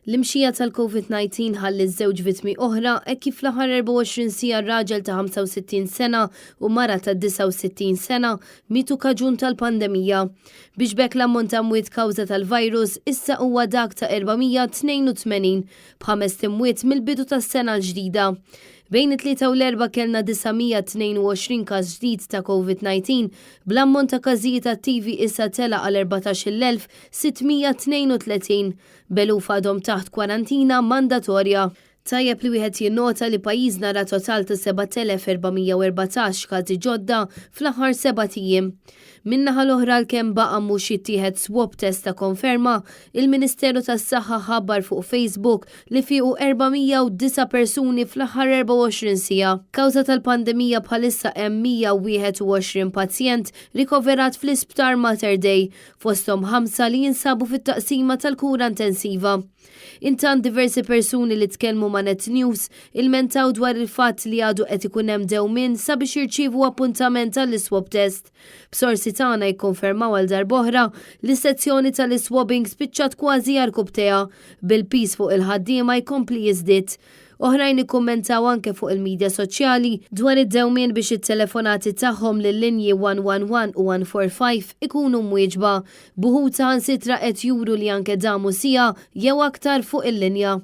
L-imxija tal-Covid-19 ħalliet żewġ vittmi oħra hekk kif fl-aħħar 24 siegħa raġel ta' 65 sena u mara ta' 69 sena mietu kaġun tal-pandemija. Biex b'hekk l-ammont ta' mwiet kawża tal-virus issa huwa dak ta' 482 b'ħamest imwiet mill-bidu tas-sena l-ġdida. Bejn it-Tlieta u l-Erbgħa kellna 922 każ ġdid ta' Covid-19 bl-ammont ta' każijiet attivi issa tela' għal 14,632 b'eluf għadhom taħt kwarantina mandatorja. Tajjeb li wieħed jinnota li pajjiżna ra total ta' 7,414 każi ġodda fl-aħħar sebat ijiem. Min-naħa l-oħra għalkemm baqa' mhux jittieħed swab test ta' konferma, il-Ministeru tas-Saħħa ħabbar fuq Facebook li fiequ 409 persuni fl-aħħar 24 siegħa. Kawża tal-pandemija bħalissa hemm 121 pazjent rikoverat fl-Isptar Mater Dei, fosthom ħamsa li jinsabu fit-taqsima tal-kura intensiva. Intant diversi persuni li tkellmu ma' Net News ilmentaw dwar il-fatt li għadu qed ikun hemm dewmien sabiex jirċievu appuntament għall-iswab test. B'sorsi tagħna jikkonfermaw għal darb'oħra li s-sezzjoni tal-iswabbing spiċċat kważi għarkupptejha, bil-piż fuq il-ħaddiema jkompli jiżdied. Oħrajn ikkummentaw anke fuq il-midja soċjali dwar id-dewmien biex it-telefonati tagħhom lil-linji 111 u 145 ikunu mwieġba, b'uħud saħansitra qed juru li anke damu siegħa jew aktar fuq il-linja.